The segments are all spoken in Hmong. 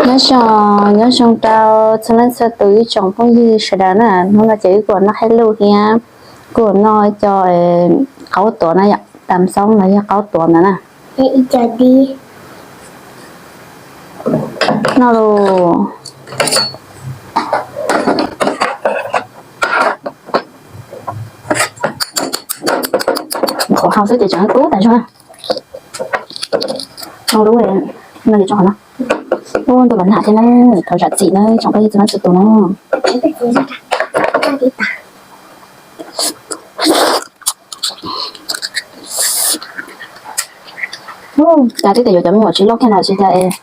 Nyob zoo, nyob zoo rau txhua leej txhua tus ib tsoom phooj ywg sawv daws na, hnub no ces wb kuj noj hais lus thiab kuj noj cov qaub tuav na yom, tam xoob los yog qaub tuav ntawd na. Noj lus. Qhuav hau xwb ces tseem kub tas zog. Zoo lub no ces tso qhov no. Ub, ntuj los nag thiab na, thov zam txim na tsoom phooj ywg txhua leej txhua tus na. Ub, cas twb tias yuav cov me nyuam tsis loj kiag no tsis cas es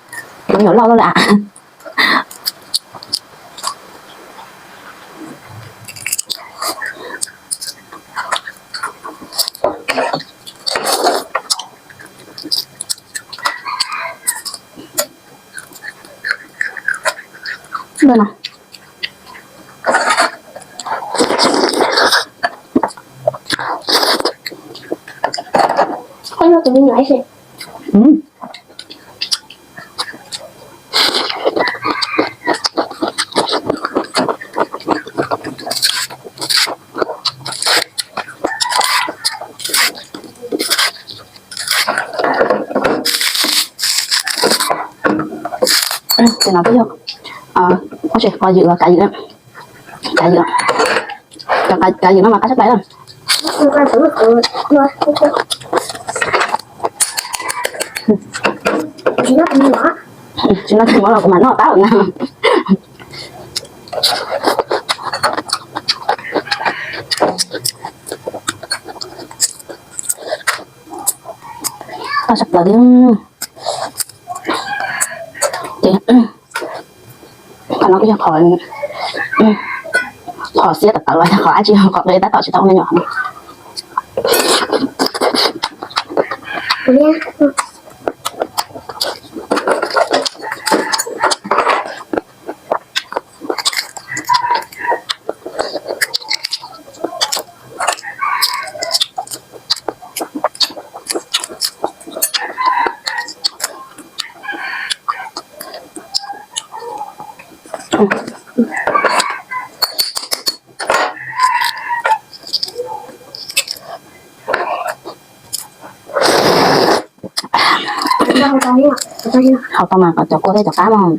cov me nyuam loj loj lawm a. Lawm no. Ces no twb yog, ua tsis qos ywm los kav ywm, kav ywm, kav ywm no mas qab tshaj plaws na. Tsis noj tus mov los kuv mam noj tab na. Tau sab plaws li. Ces qhov no kuj yog qhov, qhov xiab tawv tawv los yog qhov dab tsi, qhov tab tom tsis tau ua me nyuam no. Hau tau mas kom cov kua thiab cov qab mas.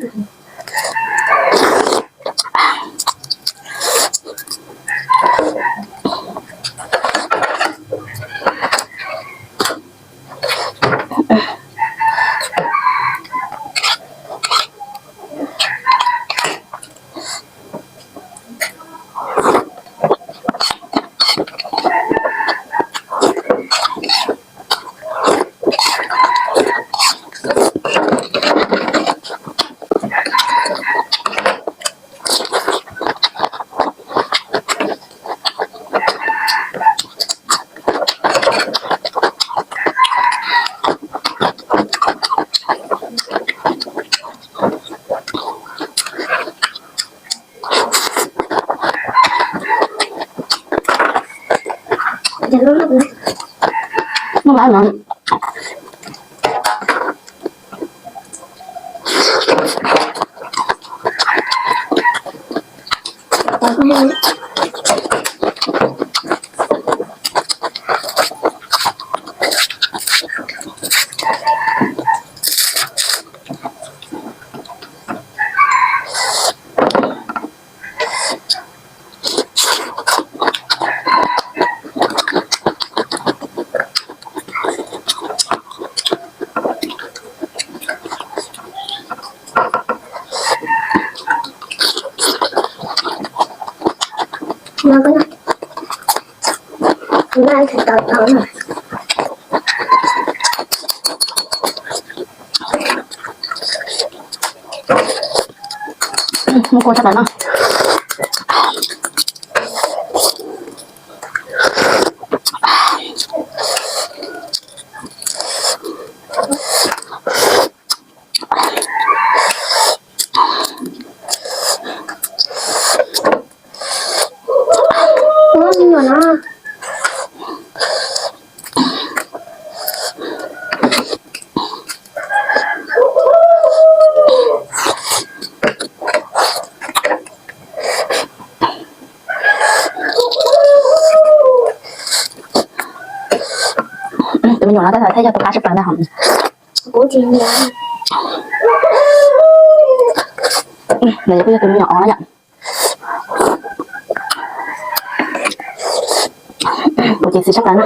Muaj kua tshaj plaws no. Tus me nyuam no tab tom thiaj yog tus qab tshaj plaws ntag. Kuv tsis nyiam. Nws kuj yog tus me nyuam os yom. Kuv ces xis tshaj plaws na.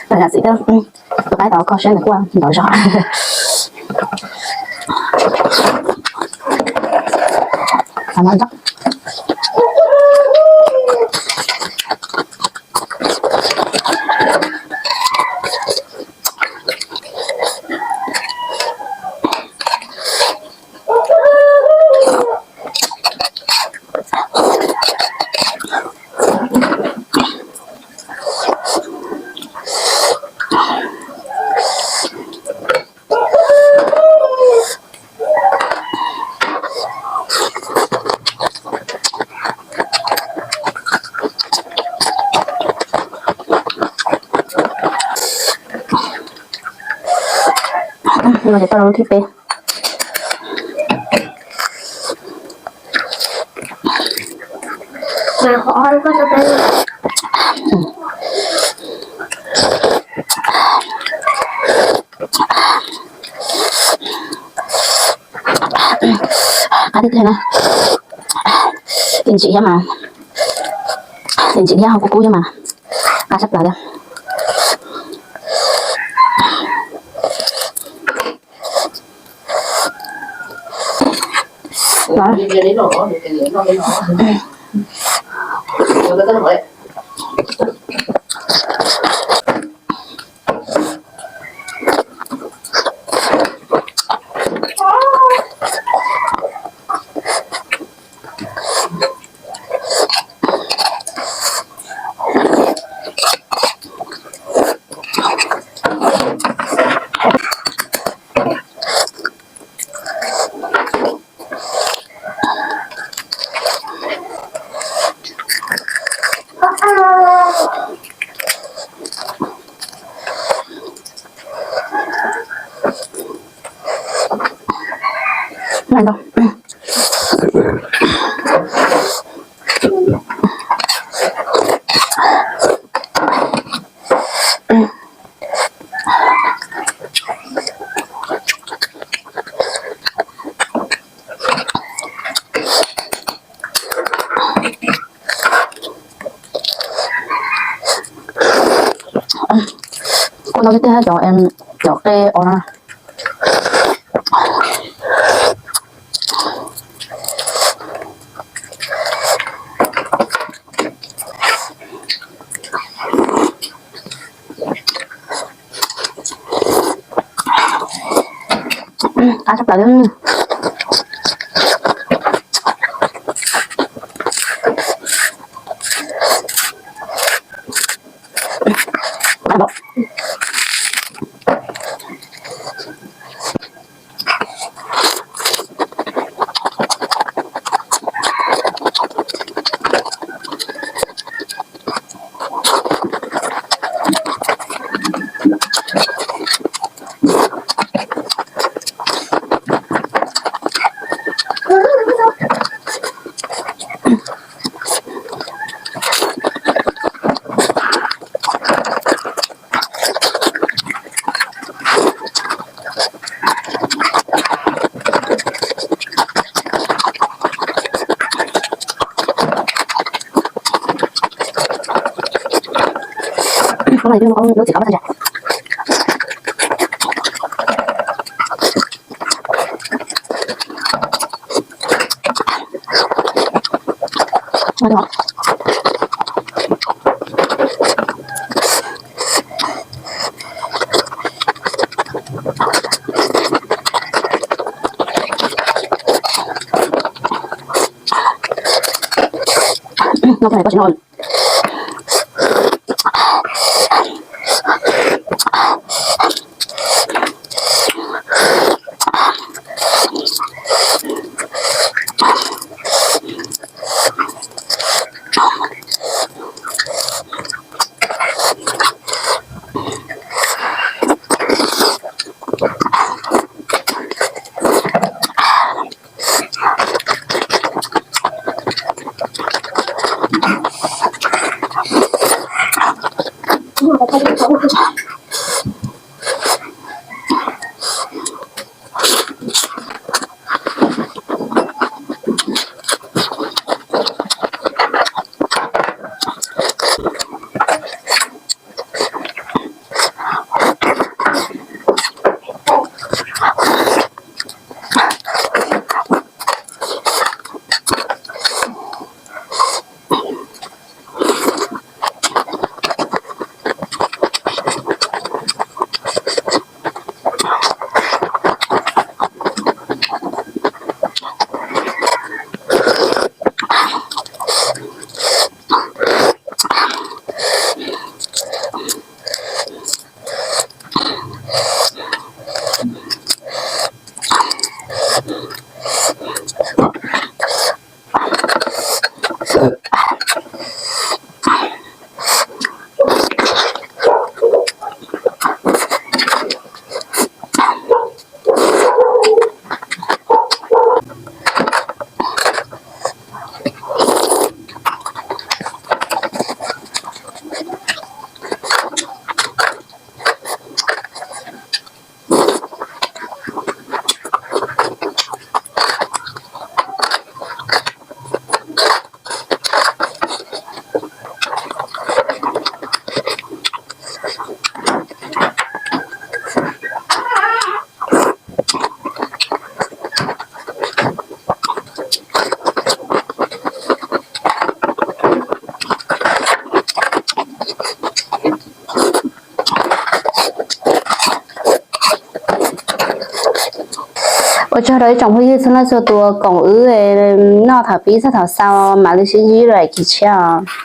Tam sim no tus qaib tau kho siab nws kuj ntov zog. No ces tau lub thib peb. Qab tib teg na. Tis ntsim thiab mas, tis ntsim thiab ho kub kub thiab mas qab tshaj plaws li. Kuv no tiag tiag cov, cov qe os na. Qab tshaj plaws li. Tsaug rau ib tsoom phooj ywg txhua leej txhua tus koom wb noj thaum pib txog thaum xaus, mam li sib ntsib rau daim kis tshiab os.